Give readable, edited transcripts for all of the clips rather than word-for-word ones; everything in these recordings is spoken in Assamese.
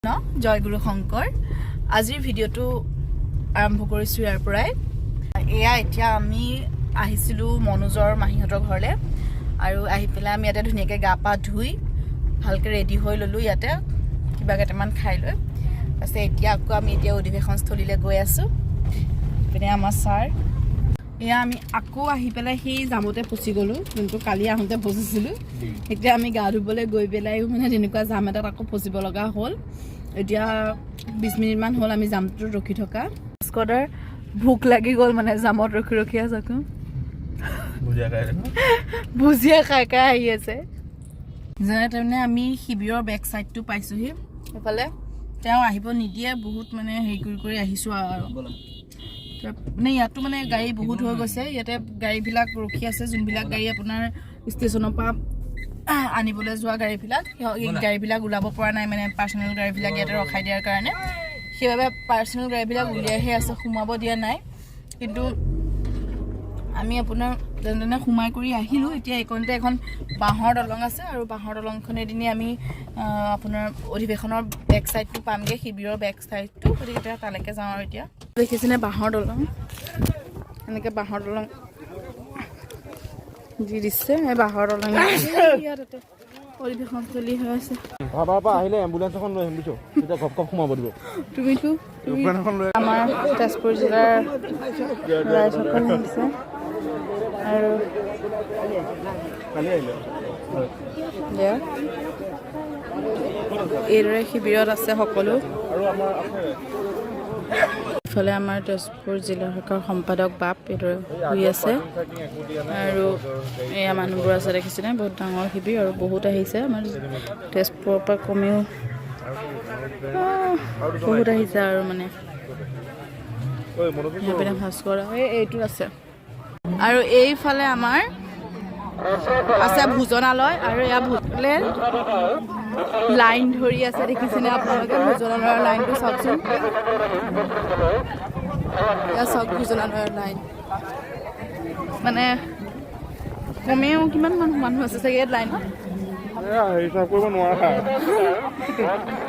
জয় গুৰু শংকৰ। আজিৰ ভিডিঅ'টো আৰম্ভ কৰিছোঁ ইয়াৰ পৰাই। এয়া এতিয়া আমি আহিছিলোঁ মনোজৰ মাহীহঁতৰ ঘৰলৈ আৰু আহি পেলাই আমি ইয়াতে ধুনীয়াকৈ গা পা ধুই ভালকৈ ৰেডি হৈ ল'লোঁ, ইয়াতে কিবা কেইটামান খাই লৈ। তাৰপিছত এতিয়া আকৌ আমি এতিয়া অধিৱেশনস্থলীলৈ গৈ আছোঁ। ইপিনে আমাৰ ছাৰ। এয়া আমি আকৌ আহি পেলাই সেই জামতে ফচি গ'লোঁ, যোনটো কালি আহোঁতে ফচিছিলোঁ। এতিয়া আমি গা ধুবলৈ গৈ পেলাইও মানে তেনেকুৱা জাম এটাত আকৌ ফচিব লগা হ'ল। এতিয়া 20 মিনিটমান হ'ল আমি জামটোত ৰখি থকা। ভাস্কৰদাৰ ভোক লাগি গ'ল, মানে জামত ৰখি ৰখি আছোঁ। ভুজিয়া খাই। ভুজিয়া খাই খাই আহি আছে। যেনে তেনে আমি শিবিৰৰ বেক চাইডটো পাইছোঁহি। সেইফালে তেওঁ আহিব নিদিয়ে, বহুত মানে হেৰি কৰি কৰি আহিছোঁ আৰু মানে ইয়াতো মানে গাড়ী বহুত হৈ গৈছে। ইয়াতে গাড়ীবিলাক ৰখি আছে, যোনবিলাক গাড়ী আপোনাৰ ষ্টেচনৰ পৰা আনিবলৈ যোৱা গাড়ীবিলাক, এই গাড়ীবিলাক ওলাব পৰা নাই, মানে পাৰ্চনেল গাড়ীবিলাক ইয়াতে ৰখাই দিয়াৰ কাৰণে। সেইবাবে পাৰ্চনেল গাড়ীবিলাক উলিয়াইহে আছে, সোমাব দিয়া নাই। কিন্তু আমি আপোনাৰ যেনে তেনে সোমাই কৰি আহিলোঁ। এতিয়া এইকণতে এখন বাঁহৰ দলং আছে আৰু বাঁহৰ দলংখনেদিনে আমি আপোনাৰ অধিৱেশনৰ বেক চাইডটো পামগৈ, শিবিৰৰ বেক চাইডটো। গতিকে এতিয়া তালৈকে যাওঁ। আৰু এতিয়া দেখিছেনে বাঁহৰ দলং, এনেকৈ বাঁহৰ দলং দি দিছে। এই বাঁহৰ দলং ইয়াত অধিৱেশনস্থলী হৈ আছে। ভাবাৰ পৰা আহিলে এম্বুলেঞ্চ এখন লৈ আহিম, বুজিছ? তেতিয়া ঘপ ঘপ সোমাব দিব। তুমিতো তুমি এম্বুলেঞ্চ এখন লৈ। আমাৰ তেজপুৰ জিলাৰ ৰাইজসকল আহিছে আৰু কালি আহিলে। এয়া এইদৰে শিবিৰত আছে সকলো। আৰু আমাৰ আছে। ইফালে আমাৰ তেজপুৰ জিলা শাখাৰ সম্পাদক বাপ এইদৰে শুই আছে আৰু এয়া মানুহবোৰ আছে, দেখিছেনে? বহুত ডাঙৰ শিবিৰ আৰু বহুত আহিছে। আমাৰ তেজপুৰৰ পৰা কমেও বহুত আহিছে আৰু মানে সেইপিনে ভাস্কৰ এই এইটো আছে আৰু এইফালে আমাৰ আছে ভোজনালয় আৰু এয়া ভোজলে লাইন ধৰি আছে, দেখিছেনে আপোনালোকে? ভোজনালয়ৰ লাইনটো চাওকচোন। এয়া চাওক, ভোজনালয়ৰ লাইন মানে কমেও কিমান মানুহ মানুহ আছে চাগে ইয়াত লাইনত? হিচাপ কৰিব নোৱাৰা,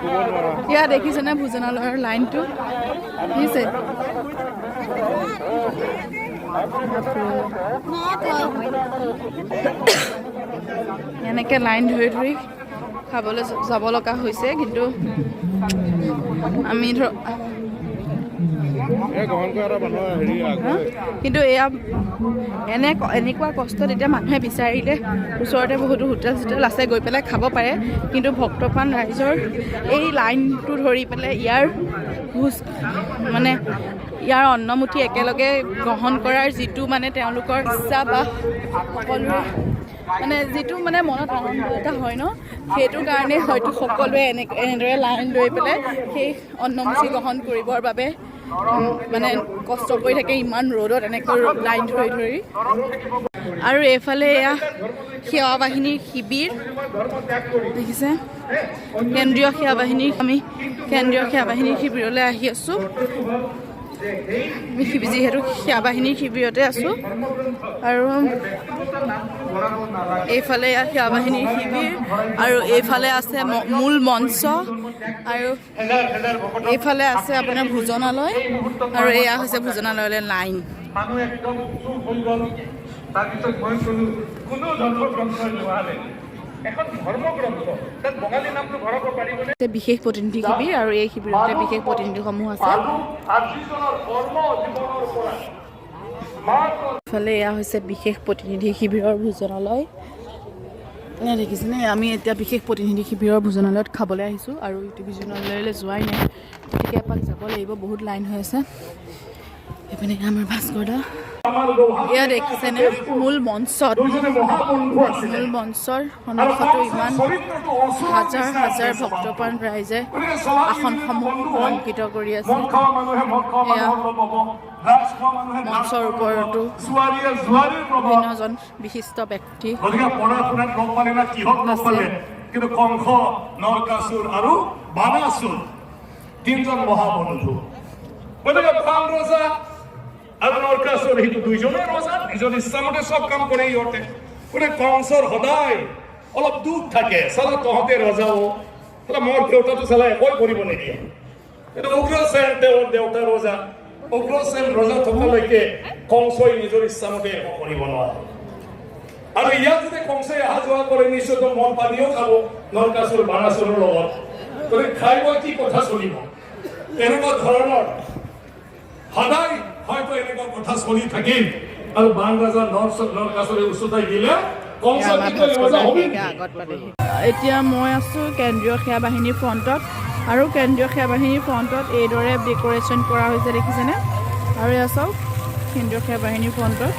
ক'ব নোৱাৰা। ইয়াত দেখিছেনে ভোজনালয়ৰ লাইনটো? দেখিছে? এনেকে লাইন ধৰি ধৰি খাবলৈ যাব লগা হৈছে। কিন্তু আমি ধৰ এই গ্ৰহণ কৰা এটা মানুহৰ হেৰি হা? কিন্তু এয়া এনেকুৱা কষ্টত এতিয়া মানুহে বিচাৰিলে ওচৰতে বহুতো হোটেল চোটেল আছে, গৈ পেলাই খাব পাৰে। কিন্তু ভক্তপ্ৰাণ ৰাইজৰ এই লাইনটো ধৰি পেলাই ইয়াৰ ভোজ, মানে ইয়াৰ অন্নমুঠি একেলগে গ্ৰহণ কৰাৰ যিটো মানে তেওঁলোকৰ ইচ্ছা বা সকলোৰে মানে যিটো মানে মনত আনন্দ এটা হয় ন, সেইটো কাৰণে হয়তো সকলোৱে এনেদৰে লাইন লৈ পেলাই সেই অন্নমুঠি গ্ৰহণ কৰিবৰ বাবে মানে কষ্ট কৰি থাকে ইমান ৰ'দত এনেকৈ লাইন ধৰি ধৰি। আৰু এইফালে এয়া সেৱা বাহিনীৰ শিবিৰ, দেখিছে? কেন্দ্ৰীয় সেৱা বাহিনীৰ। আমি কেন্দ্ৰীয় সেৱা বাহিনীৰ শিবিৰলৈ আহি আছোঁ। আমি শিবিৰ যিহেতু সেৱা বাহিনীৰ শিবিৰতে আছোঁ আৰু এইফালে এয়া সেৱা বাহিনীৰ শিবিৰ আৰু এইফালে আছে মূল মঞ্চ আৰু এইফালে আছে আপোনাৰ ভোজনালয় আৰু এয়া হৈছে ভোজনালয়লৈ লাইন। মানুহ একদম চুপ হৈ গ'ল। তাৰপিছত মই ক'লো, কোনো ধৰ্মগ্ৰন্থই নোৱাৰে, এখন ধৰ্মগ্ৰন্থ, তাত বঙালী নামটো ভৰাব পাৰিবনে? বিশেষ প্ৰতিনিধি শিবিৰ আৰু এই শিবিৰতে বিশেষ প্ৰতিনিধিসমূহ আছে। আৰু যিজনৰ কৰ্ম জীৱনৰ পৰা মাত্ৰ ইফালে এয়া হৈছে বিশেষ প্ৰতিনিধি শিবিৰৰ ভোজনালয়। এয়া দেখিছেনে? আমি এতিয়া বিশেষ প্ৰতিনিধি শিবিৰৰ ভোজনালয়ত খাবলৈ আহিছোঁ আৰু ইটো ভোজনালয়লৈ যোৱাই নাই, গতিকে এপাক যাব লাগিব। বহুত লাইন হৈ আছে। এইপিনে আমাৰ ভাস্কৰ দা। এয়া দেখিছেনে, মূল মঞ্চত দুজনে মহাবন্ধু আছিলে। মূল মঞ্চৰ আৰু সন্মুখতো ইমান চৰিত্ৰটো অচুৰৰ হাজাৰ নিচিনা হাজাৰ আছিলে। ভক্তপ্ৰাণ ৰাইজে গতিকে স্বভাৱ আসনসমূহ বন্ধু হয়। অলংকৃত কৰি আছে। মদ খোৱা মানুহে মদ খোৱা এয়া মানুহৰ লগ পাব, ড্ৰাগছ খোৱা মানুহে ড্ৰাগছ মঞ্চৰ খোৱাৰ লগ পাব, ওপৰতো জুৱাৰীয়ে জুৱাৰীৰ প্ৰভাৱ। বিভিন্নজন বিশিষ্ট ব্যক্তি গতিকে পঢ়া শুনাত লগ পালে না কিহত লগ আছে। পালে, কিন্তু কংস, নৰকাসুৰ আৰু বানাসুৰ তিনজন মহাবন্ধু। গতিকে ভাল ৰজা আৰু নৰকাসুৰ সেইটো দুইজনে ৰজা, নিজৰ ইচ্ছামতে চব কাম কৰে ইহঁতে। গতিকে কংসৰ সদায় অলপ দুখ থাকে, চালা তহঁতে ৰজাও। চালা মোৰ দেউতাটো চালা একোৱে কৰিব নিদিয়ে। কিন্তু উগ্ৰসেন তেওঁৰ দেউতা ৰজা। উগ্ৰসেন ৰজা থকালৈকে কংসই নিজৰ ইচ্ছামতে একো কৰিব নোৱাৰে। আৰু ইয়াত যদি কংসই অহা যোৱা কৰে, নিশ্চয়তো মদ পানীও খাব নৰকাসুৰ বানাসুৰৰ লগত। গতিকে খাই বৈ কি কথা চলিব, তেনেকুৱা ধৰণৰ সদায় হয়তো এনেকুৱা কথা চলি থাকিল। আৰু বান ৰজা নৰকাসুৰে উচতাই দিলে, কংস কি কৰিলে, ৰজা হবি নেকি? আগত পালেহি। এতিয়া মই আছোঁ কেন্দ্ৰীয় সেৱা বাহিনীৰ ফ্ৰণ্টত আৰু কেন্দ্ৰীয় সেৱা বাহিনীৰ ফ্ৰণ্টত এইদৰে ডেক'ৰেশ্যন কৰা হৈছে, দেখিছেনে? আৰু এয়া চাওক, কেন্দ্ৰীয় সেৱা বাহিনীৰ ফ্ৰণ্টত।